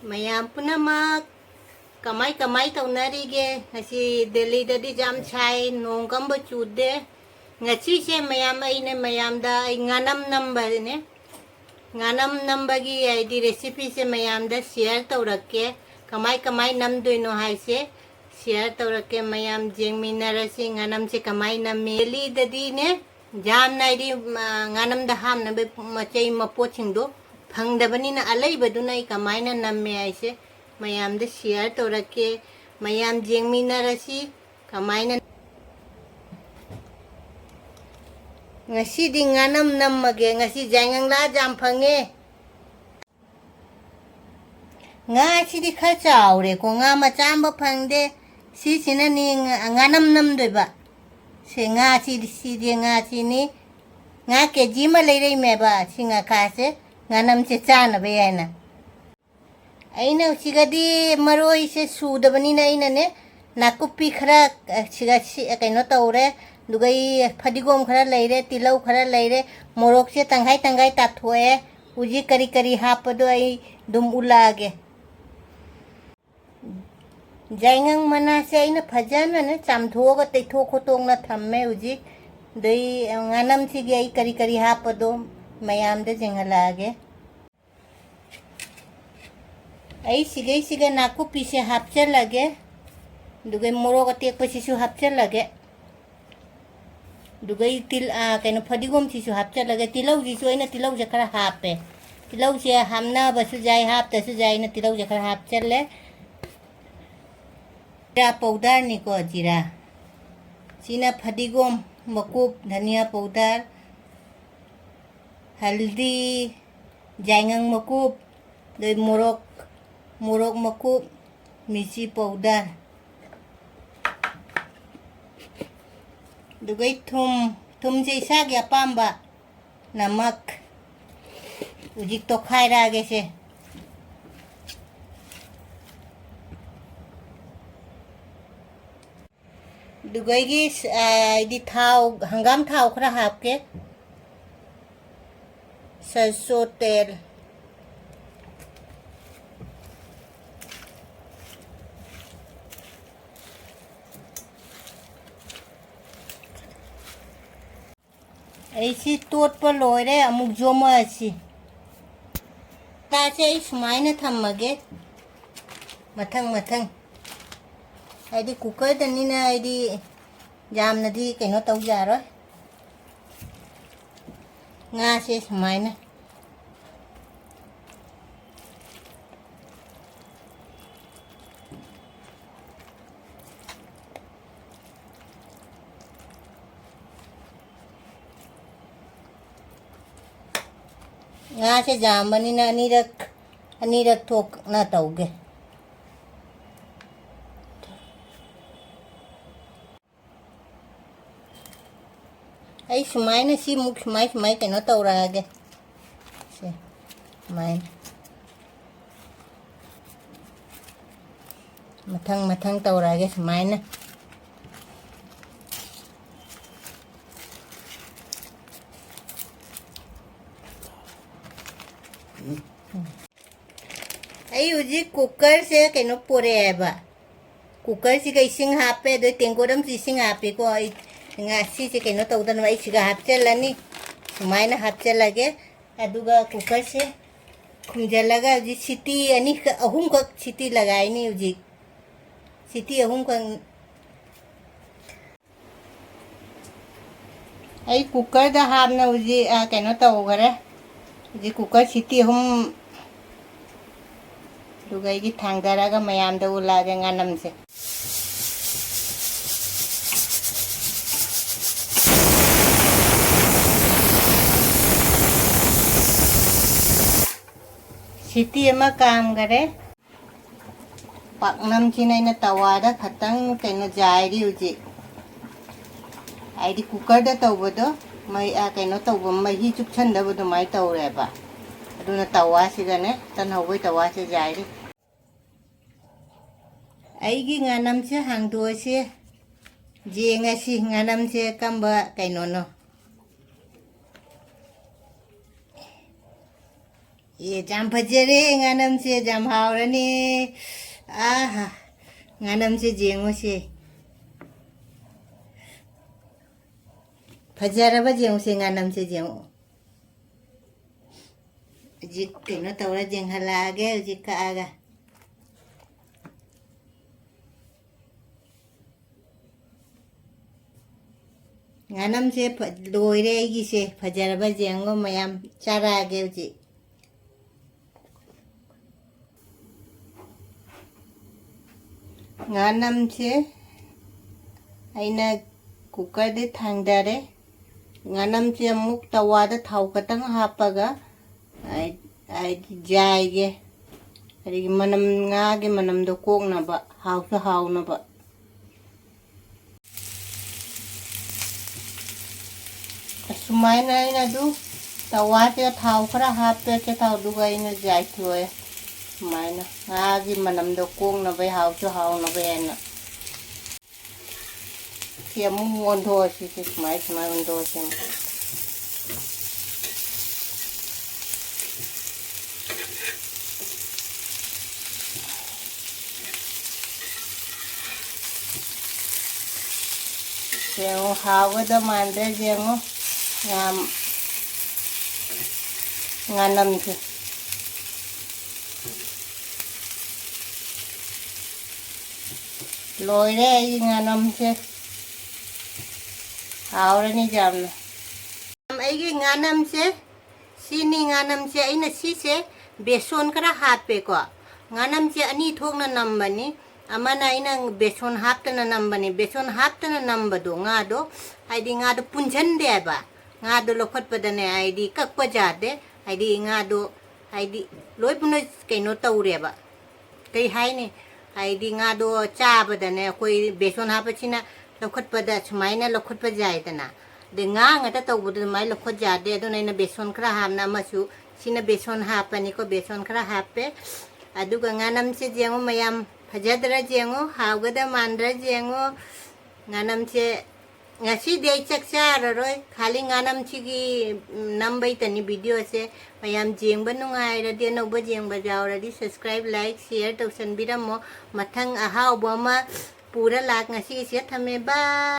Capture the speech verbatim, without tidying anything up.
ꯃꯌꯥꯝ ꯄꯨꯝꯅꯃꯛ ꯀꯃꯥꯏ ꯀꯃꯥꯏ ꯇꯧꯅꯔꯤꯒꯦ? ꯉꯁꯤ ꯗꯦꯜꯂꯤꯗꯗꯤ ꯌꯥꯝ ꯁꯥꯏ, ꯅꯣꯡ ꯀꯝꯕ ꯆꯨꯗꯦ꯫ ꯉꯁꯤꯁꯦ ꯃꯌꯥꯝ, ꯑꯩꯅ ꯃꯌꯥꯝꯗ ꯑꯩ ꯉꯥꯅꯝ ꯅꯝꯕꯅꯦ꯫ ꯉꯥꯅꯝ ꯅꯝꯕꯒꯤ ꯍꯥꯏꯗꯤ recipeꯁꯦ ꯃꯌꯥꯝꯗ share ꯇꯧꯔꯛꯀꯦ꯫ ꯀꯃꯥꯏ ꯀꯃꯥꯏ ꯅꯝꯗꯣꯏꯅꯣ ꯍꯥꯏꯁꯦ share ꯇꯧꯔꯛꯀꯦ꯫ ꯃꯌꯥꯝ ꯌꯦꯡꯃꯤꯟꯅꯔꯁꯤ ꯉꯥꯅꯝꯁꯦ ꯀꯃꯥꯏ ꯅꯝꯃꯤ꯫ ꯗꯦꯜꯂꯤꯗꯗꯤꯅꯦ ꯌꯥꯝꯅ ꯍꯥꯏꯗꯤ, ꯃ-, ꯉꯥꯅꯝꯗ ꯍꯥꯞꯅꯕ ꯃꯆꯩ ꯃꯄꯣꯠꯁꯤꯡꯗꯣ ꯐꯪꯗꯕꯅꯤꯅ ꯑꯂꯩꯕꯗꯨꯅ ꯑꯩ ꯀꯃꯥꯏꯅ ꯅꯝꯃꯦ ꯍꯥꯏꯁꯦ ꯃꯌꯥꯝꯗ share ꯇꯧꯔꯛꯀꯦ꯫ ꯃꯌꯥꯝ ꯌꯦꯡꯃꯤꯟꯅꯔꯁꯤ ꯀꯃꯥꯏꯅ꯫ ꯉꯁꯤꯗꯤ ꯉꯥꯅꯝ ꯅꯝꯃꯒꯦ꯫ ꯉꯁꯤ ꯌꯥꯏꯉꯪꯂꯥ ꯌꯥꯝ ꯐꯪꯉꯦ꯫ ꯉꯥꯁꯤꯗꯤ ꯈꯔ ꯆꯥꯎꯔꯦꯀꯣ, ꯉꯥ ꯃꯆꯥ ꯑꯃ ꯐꯪꯗꯦ꯫ ꯁꯤꯁꯤꯅꯅꯤ ꯉꯥ-, ꯉꯥꯅꯝ ꯅꯝꯗꯣꯏꯕ꯫ ꯁꯦ ꯉꯥꯁꯤꯗꯤ, ꯁꯤꯗꯤ ꯉꯥꯁꯤꯅꯤ꯫ ꯉꯥ ꯀꯦ ꯖꯤ ꯑꯃ ꯂꯩꯔꯛꯏꯃꯦꯕ ꯁꯤ ꯉꯥꯈꯥꯁꯦ, ꯉꯥꯅꯝꯁꯦ ꯆꯥꯅꯕ ꯍꯥꯏꯅ꯫ ꯑꯩꯅ ꯁꯤꯒꯗꯤ ꯃꯔꯣꯏꯁꯦ ꯁꯨꯗꯕꯅꯤꯅ ꯑꯩꯅꯅꯦ ꯅꯥꯀꯨꯞꯄꯤ ꯈꯔ, ꯑ, ꯁꯤꯒ ꯁꯤ-, ꯀꯩꯅꯣ ꯇꯧꯔꯦ꯫ ꯑꯗꯨꯒ ꯑꯩ ꯐꯗꯤꯒꯣꯝ ꯈꯔ ꯂꯩꯔꯦ, ꯇꯤꯜꯍꯧ ꯈꯔ ꯂꯩꯔꯦ, ꯃꯣꯔꯣꯛꯁꯦ ꯇꯪꯈꯥꯏ ꯇꯪꯈꯥꯏ ꯇꯥꯊꯣꯛꯑꯦ꯫ ꯍꯧꯖꯤꯛ ꯀꯔꯤ ꯀꯔꯤ ꯍꯥꯞꯄꯗꯣ ꯑꯩ ꯑꯗꯨꯝ ꯎꯠꯂꯛꯑꯒꯦ꯫ ꯌꯥꯏꯉꯪ ꯃꯅꯥꯁꯦ ꯑꯩꯅ ꯐꯖꯅꯅꯦ ꯆꯥꯝꯊꯣꯛꯑꯒ ꯇꯩꯊꯣꯛ ꯈꯣꯠꯇꯣꯛꯅ ꯊꯝꯃꯦ꯫ ꯍꯧꯖꯤꯛ ꯑꯗꯩ ꯉꯥꯅꯝꯁꯤꯒꯤ ꯑꯩ ꯀꯔꯤ ꯀꯔꯤ ꯍꯥꯞꯄꯗꯣ ꯃꯌꯥꯝꯗ ꯌꯦꯡꯍꯜꯂꯛꯑꯒꯦ꯫ ꯑꯩ ꯁꯤꯒꯩꯁꯤꯒ ꯅꯥꯀꯨꯞꯄꯤꯁꯦ ꯍꯥꯞꯆꯜꯂꯒꯦ꯫ ꯑꯗꯨꯒ ꯃꯣꯔꯣꯛ ꯑꯇꯦꯛꯄꯁꯤꯁꯨ ꯍꯥꯞꯆꯜꯂꯒꯦ꯫ ꯑꯗꯨꯒ ꯑꯩ ꯇꯤꯜ-, ꯑꯥ, ꯀꯩꯅꯣ, ꯐꯗꯤꯒꯣꯝꯁꯤꯁꯨ ꯍꯥꯞꯆꯜꯂꯒꯦ꯫ ꯇꯤꯜꯍꯧꯁꯤꯁꯨ ꯑꯩꯅ ꯇꯤꯜꯍꯧꯁꯦ ꯈꯔ ꯍꯥꯞꯄꯦ꯫ ꯇꯤꯜꯍꯧꯁꯦ ꯍꯥꯞꯅꯕꯁꯨ ꯌꯥꯏ, ꯍꯥꯞꯇꯁꯨ ꯌꯥꯏ꯫ ꯑꯩꯅ ꯇꯤꯜꯍꯧꯁꯦ ꯈꯔ ꯍꯥꯞꯆꯜꯂꯦ꯫ ꯖꯤꯔꯥ powderꯅꯤꯀꯣ, ꯖꯤꯔꯥ꯫ ꯁꯤꯅ ꯐꯗꯤꯒꯣꯝ ꯃꯀꯨꯞ, ꯙꯅꯤꯌꯥ powder, ꯍꯜꯗꯤ, ꯌꯥꯏꯉꯪ ꯃꯀꯨꯞ, ꯑꯗꯩ ꯃꯣꯔꯣꯛ, ꯃꯣꯔꯣꯛ ꯃꯀꯨꯞ, ꯃꯤꯔꯆꯤ powder꯫ ꯑꯗꯨꯒ ꯊꯨꯝ, ꯊꯨꯝꯁꯦ ꯏꯁꯥꯒꯤ ꯑꯄꯥꯝꯕ꯫ ꯅꯃꯛ꯫ ꯍꯧꯖꯤꯛ ꯇꯣꯠꯈꯥꯏꯔꯛꯑꯒꯦꯁꯦ꯫ ꯑꯗꯨꯒ ꯑꯩꯒꯤ, ꯑ, ꯍꯥꯏꯗꯤ ꯊꯥꯎ, ꯍꯪꯒꯥꯝ ꯊꯥꯎ ꯈꯔ ꯍꯥꯞꯀꯦ꯫ ꯁꯔꯁꯣ ꯇꯦꯜ꯫ ꯑꯩ ꯁꯤ ꯇꯣꯠꯄ ꯂꯣꯏꯔꯦ, ꯑꯃꯨꯛ ꯌꯣꯝꯃꯛꯑꯁꯤ꯫ ꯇꯥꯁꯦ, ꯑꯩ ꯁꯨꯃꯥꯏꯅ ꯊꯝꯃꯒꯦ, ꯃꯊꯪ ꯃꯊꯪ꯫ ꯍꯥꯏꯗꯤ ꯀꯨꯀꯔꯗꯅꯤꯅ ꯑꯩꯗꯤ ꯌꯥꯝꯅꯗꯤ ꯀꯩꯅꯣ ꯇꯧ ꯌꯥꯔꯣꯏ꯫ ꯉꯥꯁꯦ ꯁꯨꯃꯥꯏꯅ꯫ ꯉꯥꯁꯦ ꯌꯥꯝꯕꯅꯤꯅ ꯑꯅꯤꯔꯛ, ꯑꯅꯤꯔꯛ ꯊꯣꯛꯅ ꯇꯧꯒꯦ꯫ ꯑꯩ ꯁꯨꯃꯥꯏꯅ ꯁꯤꯃꯨꯛ ꯁꯨꯃꯥꯏ ꯁꯨꯃꯥꯏ ꯀꯩꯅꯣ ꯇꯧꯔꯛꯑꯒꯦ꯫ ꯁꯦ, ꯁꯨꯃꯥꯏꯅ꯫ ꯃꯊꯪ ꯃꯊꯪ ꯇꯧꯔꯛꯑꯒꯦ ꯁꯨꯃꯥꯏꯅ꯫ ꯑꯩ ꯍꯧꯖꯤꯛ ꯀꯨꯀꯔꯁꯦ ꯀꯩꯅꯣ ꯄꯣꯔꯛꯑꯦꯕ꯫ ꯀꯨꯀꯔꯁꯤꯒ ꯏꯁꯤꯡ ꯍꯥꯞꯄꯦ, ꯑꯗꯩ ꯇꯦꯡꯀꯣꯠ ꯑꯃꯁꯨ ꯏꯁꯤꯡ ꯍꯥꯞꯄꯤꯀꯣ꯫ ꯑꯩ ꯉꯥ-, ꯁꯤꯁꯦ ꯀꯩꯅꯣ ꯇꯧꯗꯅꯕ ꯑꯩ ꯁꯤꯒ ꯍꯥꯞꯆꯤꯜꯂꯅꯤ꯫ ꯁꯨꯃꯥꯏꯅ ꯍꯥꯞꯆꯤꯜꯂꯒꯦ꯫ ꯑꯗꯨꯒ ꯀꯨꯀꯔꯁꯦ ꯈꯨꯝꯖꯤꯜꯂꯒ ꯍꯧꯖꯤꯛ ꯁꯤꯇꯤ ꯑꯅꯤꯈꯛ, ꯑꯍꯨꯝꯈꯛ ꯁꯤꯇꯤ ꯂꯒꯥꯏꯅꯤ ꯍꯧꯖꯤꯛ꯫ ꯁꯤꯇꯤ ꯑꯍꯨꯝꯈꯛ꯫ ꯑꯩ ꯀꯨꯀꯔꯗ ꯍꯥꯞꯅ ꯍꯧꯖꯤꯛ, ꯑ, ꯀꯩꯅꯣ ꯇꯧꯈꯔꯦ꯫ ꯍꯧꯖꯤꯛ ꯀꯨꯀꯔ ꯁꯤꯇꯤ ꯑꯍꯨꯝ꯫ ꯑꯗꯨꯒ ꯑꯩꯒꯤ ꯊꯥꯡꯗꯔꯒ ꯃꯌꯥꯝꯗ ꯎꯠꯂꯛꯑꯒꯦ ꯉꯥꯅꯝꯁꯦ꯫ ꯁꯤꯇꯤ ꯑꯃ ꯀꯥꯝꯈꯔꯦ꯫ ꯄꯥꯛꯅꯝꯁꯤꯅ ꯑꯩꯅ ꯇꯋꯥꯗ ꯈꯇꯪ ꯀꯩꯅꯣ ꯌꯥꯏꯔꯤ ꯍꯧꯖꯤꯛ꯫ ꯍꯥꯏꯗꯤ ꯀꯨꯀꯔꯗ ꯇꯧꯕꯗꯣ, ꯃꯩ, ꯑ, ꯀꯩꯅꯣ ꯇꯧꯕ, ꯃꯍꯤ ꯆꯨꯞꯁꯟꯗꯕ ꯑꯗꯨꯃꯥꯏꯅ ꯇꯧꯔꯦꯕ꯫ ꯑꯗꯨꯅ ꯇꯋꯥꯁꯤꯗꯅꯦ, ꯇꯟ ꯍꯧꯕꯩ ꯇꯋꯥꯁꯦ ꯌꯥꯏꯔꯤ꯫ ꯑꯩꯒꯤ ꯉꯥꯅꯝꯁꯦ ꯍꯥꯡꯗꯣꯛꯑꯁꯤ, ꯌꯦꯡꯉꯁꯤ ꯉꯥꯅꯝꯁꯦ ꯀꯝꯕ ꯀꯩꯅꯣꯅꯣ꯫ ꯑꯦ, ꯌꯥꯝ ꯐꯖꯔꯦ ꯉꯥꯅꯝꯁꯦ, ꯌꯥꯝ ꯍꯥꯎꯔꯅꯤ꯫ ꯑꯥꯍꯥ, ꯉꯥꯅꯝꯁꯦ ꯌꯦꯡꯉꯨꯁꯦ꯫ ꯐꯖꯔꯕ ꯌꯦꯡꯉꯨꯁꯦ, ꯉꯥꯅꯝꯁꯦ ꯌꯦꯡꯉꯨ꯫ ꯍꯧꯖꯤꯛ ꯀꯩꯅꯣ ꯇꯧꯔ ꯌꯦꯡꯍꯜꯂꯛꯑꯒꯦ ꯍꯧꯖꯤꯛ ꯀꯛꯑꯒ꯫ ꯉꯥꯅꯝꯁꯦ ꯐ-, ꯂꯣꯏꯔꯦ ꯑꯩꯒꯤꯁꯦ꯫ ꯐꯖꯔꯕ ꯌꯦꯡꯉꯣ ꯃꯌꯥꯝ, ꯆꯥꯔꯛꯑꯒꯦ ꯍꯧꯖꯤꯛ꯫ ꯉꯥꯅꯝꯁꯦ ꯑꯩꯅ ꯀꯨꯀꯔꯗ ꯊꯥꯡꯗꯔꯦ꯫ ꯉꯥꯅꯝꯁꯦ ꯑꯃꯨꯛ ꯇꯋꯥꯗ ꯊꯥꯎ ꯈꯛꯇꯪ ꯍꯥꯞꯄꯒ, ꯍꯥꯏ-, ꯍꯥꯏꯗꯤ ꯌꯥꯏꯒꯦ꯫ ꯑꯗꯒꯤ ꯃꯅꯝ, ꯉꯥꯒꯤ ꯃꯅꯝꯗꯣ ꯀꯣꯛꯅꯕ, ꯍꯥꯎꯁꯨ ꯍꯥꯎꯅꯕ꯫ ꯑꯁꯨꯃꯥꯏꯅ ꯑꯩꯅ ꯑꯗꯨ ꯇꯋꯥꯁꯦ ꯊꯥꯎ ꯈꯔ ꯍꯥꯞꯄꯦ, ꯑꯆꯥꯊꯥꯎꯗꯨꯒ ꯑꯩꯅ ꯌꯥꯏꯊꯣꯛꯑꯦ꯫ ꯁꯨꯃꯥꯏꯅ ꯉꯥꯒꯤ ꯃꯅꯝꯗꯣ ꯀꯣꯛꯅꯕ, ꯍꯥꯎꯁꯨ ꯍꯥꯎꯅꯕ ꯍꯥꯏꯅ꯫ ꯁꯤ ꯑꯃꯨꯛ ꯑꯣꯟꯊꯣꯛꯑꯁꯤ, ꯁꯤ ꯁꯨꯃꯥꯏ ꯁꯨꯃꯥꯏ ꯑꯣꯟꯊꯣꯛꯑꯁꯤ ꯑꯃꯨꯛ꯫ ꯌꯦꯡꯉꯨ, ꯍꯥꯎꯒꯗ ꯃꯥꯟꯗ꯭ꯔꯦ, ꯌꯦꯡꯉꯨ꯫ ꯌꯥꯝ ꯉꯥꯅꯝꯁꯦ꯫ ꯂꯣꯏꯔꯦ ꯑꯩꯒꯤ ꯉꯥꯅꯝꯁꯦ꯫ ꯍꯥꯎꯔꯅꯤ ꯌꯥꯝꯅ꯫ ꯑꯩꯒꯤ ꯉꯥꯅꯝꯁꯦ ꯁꯤꯅꯤ꯫ ꯉꯥꯅꯝꯁꯦ ꯑꯩꯅ ꯁꯤꯁꯦ ꯕꯦꯁꯣꯟ ꯈꯔ ꯍꯥꯞꯄꯦꯀꯣ꯫ ꯉꯥꯅꯝꯁꯦ ꯑꯅꯤ ꯊꯣꯛꯅ ꯅꯝꯕꯅꯤ꯫ ꯑꯃꯅ ꯑꯩꯅ ꯕꯦꯁꯣꯟ ꯍꯥꯞꯇꯅ ꯅꯝꯕꯅꯤ꯫ ꯕꯦꯁꯣꯟ ꯍꯥꯞꯇꯅ ꯅꯝꯕꯗꯣ ꯉꯥꯗꯣ, ꯍꯥꯏꯗꯤ ꯉꯥꯗꯣ ꯄꯨꯟꯁꯟꯗꯦꯕ꯫ ꯉꯥꯗꯣ ꯂꯧꯈꯠꯄꯗꯅꯦ, ꯍꯥꯏꯗꯤ ꯀꯛꯄ ꯌꯥꯗꯦ꯫ ꯍꯥꯏꯗꯤ ꯉꯥꯗꯣ, ꯍꯥꯏꯗꯤ ꯂꯣꯏ ꯄꯨꯟꯅ ꯀꯩꯅꯣ ꯇꯧꯔꯦꯕ꯫ ꯀꯩ ꯍꯥꯏꯅꯤ? ꯍꯥꯏꯗꯤ ꯉꯥꯗꯣ ꯆꯥꯕꯗꯅꯦ, ꯑꯩꯈꯣꯏ ꯕꯦꯁꯣꯟ ꯍꯥꯞꯄꯁꯤꯅ ꯂꯧꯈꯠꯄꯗ ꯁꯨꯃꯥꯏꯅ ꯂꯧꯈꯠꯄ ꯌꯥꯏꯗꯅ꯫ ꯑꯗꯩ ꯉꯥ ꯉꯥꯛꯇ ꯇꯧꯕꯗꯣ ꯑꯗꯨꯃꯥꯏꯅ ꯂꯧꯈꯠ ꯌꯥꯗꯦ꯫ ꯑꯗꯨꯅ ꯑꯩꯅ ꯕꯦꯁꯣꯟ ꯈꯔ ꯍꯥꯞꯅ ꯑꯃꯁꯨ, ꯁꯤꯅ ꯕꯦꯁꯣꯟ ꯍꯥꯞꯄꯅꯤꯀꯣ, ꯕꯦꯁꯣꯟ ꯈꯔ ꯍꯥꯞꯄꯦ꯫ ꯑꯗꯨꯒ ꯉꯥꯅꯝꯁꯦ ꯌꯦꯡꯉꯨ ꯃꯌꯥꯝ, ꯐꯖꯗ꯭ꯔꯥ ꯌꯦꯡꯉꯨ, ꯍꯥꯎꯒꯗ ꯃꯥꯟꯗ꯭ꯔꯥ ꯌꯦꯡꯉꯨ꯫ ꯉꯥꯅꯝꯁꯦ ꯉꯁꯤꯗꯤ ꯑꯩ ꯆꯥꯛ ꯆꯥꯔꯔꯣꯏ, ꯈꯥꯂꯤ ꯉꯥꯅꯝꯁꯤꯒꯤ, ꯎꯝ, ꯅꯝꯕꯩꯇꯅꯤ ꯚꯤꯗꯤꯑꯣꯁꯦ꯫ ꯃꯌꯥꯝ ꯌꯦꯡꯕ ꯅꯨꯡꯉꯥꯏꯔꯗꯤ, ꯑꯅꯧꯕ ꯌꯦꯡꯕ ꯌꯥꯎꯔꯗꯤ subscribe, like, share ꯇꯧꯁꯟꯕꯤꯔꯝꯃꯣ꯫ ꯃꯊꯪ ꯑꯍꯥꯎꯕ ꯑꯃ ꯄꯨꯔ ꯂꯥꯛ-, ꯉꯁꯤꯒꯤꯁꯦ ꯊꯝꯃꯦ, bye꯫